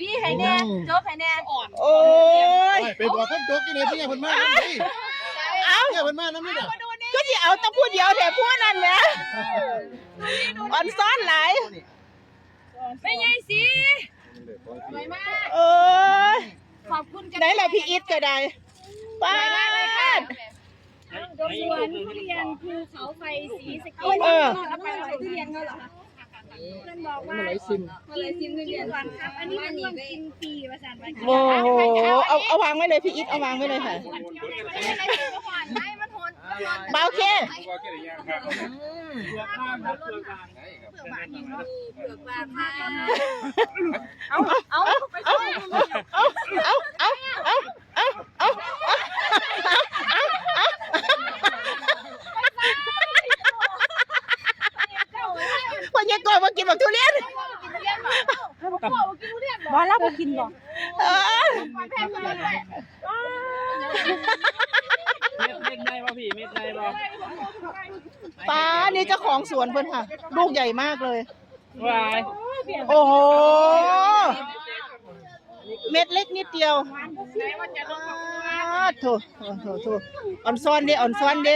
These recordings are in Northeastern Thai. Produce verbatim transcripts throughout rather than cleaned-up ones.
พี่ให้แน่ จบให้แน่ โอ้ย ไปบอกคนจกที่ไหนพี่เพิ่นมานำนี่ เอา เนี่ยเพิ่นมานำนี่น่ะ ก็สิเอาแต่ผู้เดียวแท้ผู้นั้นแหมอ่อนซ้อนหลาย ไม่ใช่สิ เออ ขอบคุณกัน ได้ละพี่อิทก็ได้ป้าด สวนทุเรียนภูเขาไฟสีสะเกต เออ เพื่อนบอกว่า อะไรซิม กินก่อนครับ อันนี้มันเรื่องกินฟรีประสานมา โอ้โหเอาเอาวางไว้เลยพี่อิทเอาวางไว้เลยค่ะ ไม่มันทน เบาเค เผือกบางค่ะ เอาเอาเอาเอาเอาเอาเอาเอาเอาเอาเอา พ่อใหญ่โกมากินบักทุเรียน บอกแล้วบ่กินบ่ เออ เม็ดเม็ดได้ป่ะพี่เม็ดได้ป่ะ ป้านี่เจ้าของสวนเพิ่นค่ะ ลูกใหญ่มากเลย วาย โอ้โห เม็ดเล็กนิดเดียวโถโถโถโถอ่อนซ้อนเด้อ่อนซ้อนเด้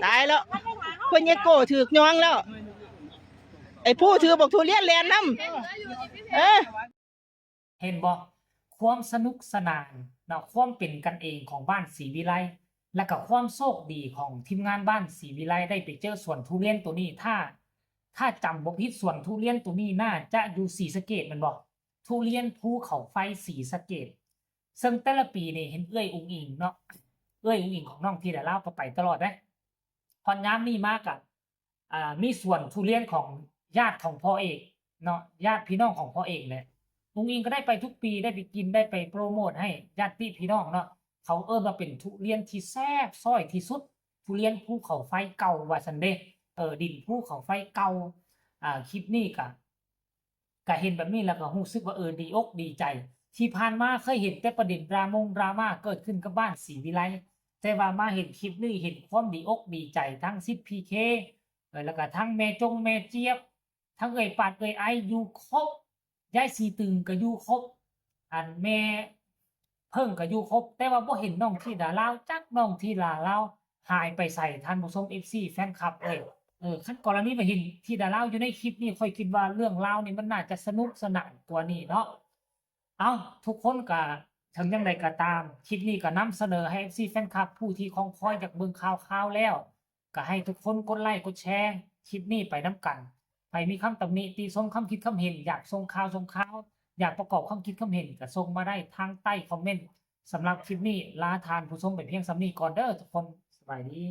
ตายแล้วคนยายโก้ถือกย้องแล้ว ไอ้ผู้ถือบอกทุเรียนแลนน้ำเออ เห็นบ่ความสนุกสนานเนาะความเป็นกันเองของบ้านศรีวิไล และก็ความโชคดีของทีมงานบ้านศรีวิไลได้ไปเจอสวนทุเรียนตัวนี้ ถ้า ถ้าจำบ่ผิดสวนทุเรียนตัวนี้น่าจะอยู่ศรีสะเกษแม่นบ่ทุเรียนภูเขาไฟศรีสะเกษซึ่งแต่ละปีนี่เห็นเอื้อยอุ๋งอิ๋งเนาะเอื้อยอุ๋งอิ๋งของน้องธิดาลาวก็ไปตลอดเด้ ฮอดยามนี้มาก็อ่ามีสวนทุเรียนของญาติของพ่อเอกเนาะญาติพี่น้องของพ่อเอกแหละอุ๋งอิ๋งก็ได้ไปทุกปีได้ไปกินได้ไปโปรโมทให้ญาติพี่น้องเนาะเขาเอิ้นว่าเป็นทุเรียนที่แซ่บซ้อยที่สุด ทุเรียนภูเขาไฟเก่าว่าซั่นเด้เออดินภูเขาไฟเก่าอ่าคลิปนี้ก็ ก็เห็นแบบนี้แล้วก็รู้สึกว่าเออดีอกดีใจ ที่ผ่านมาเคยเห็นแต่ประเด็นดราม่งดราม่าเกิดขึ้นกับบ้านศรีวิไล แต่ว่ามาเห็นคลิปนี้เห็นความดีอกดีใจทั้งสิทธิ์พีเคเออแล้วก็ทั้งแม่จงแม่เจี๊ยบ ทั้งเอ่ยปาดเอ่ยไออยู่ครบยายสีตึงก็อยู่ครบ อันแม่เพิ่งก็อยู่ครบ แต่ว่าบ่เห็นน้องธิดาลาวจักน้องธิดาลาวหายไปใสท่านผู้ชมเอฟซีแฟนคลับเอ้ยเออคันกรณีมาเห็นธิดาลาวอยู่ในคลิปนี้ค่อยคิดว่าเรื่องราวนี่มันน่าจะสนุกสนานกว่านี้เนาะ เอ้าทุกคนก็ถึงอย่างใดก็ตามคลิปนี้ก็นำเสนอให้เอฟซีแฟนคลับผู้ที่คองคอยอยากเบิ่งข่าวข่าวแล้วก็ให้ทุกคนกดไลค์กดแชร์คลิปนี้ไปนำกันใผมีคำตำหนิติชมคำคิดคำเห็นอยากส่งข่าวส่งข่าวอยากประกอบคำคิดคำเห็นก็ส่งมาได้ทางใต้คอมเมนต์สำหรับคลิปนี้ลาท่านผู้ชมไปเพียงส่ำนี้ก่อนเด้อทุกคนสบายดี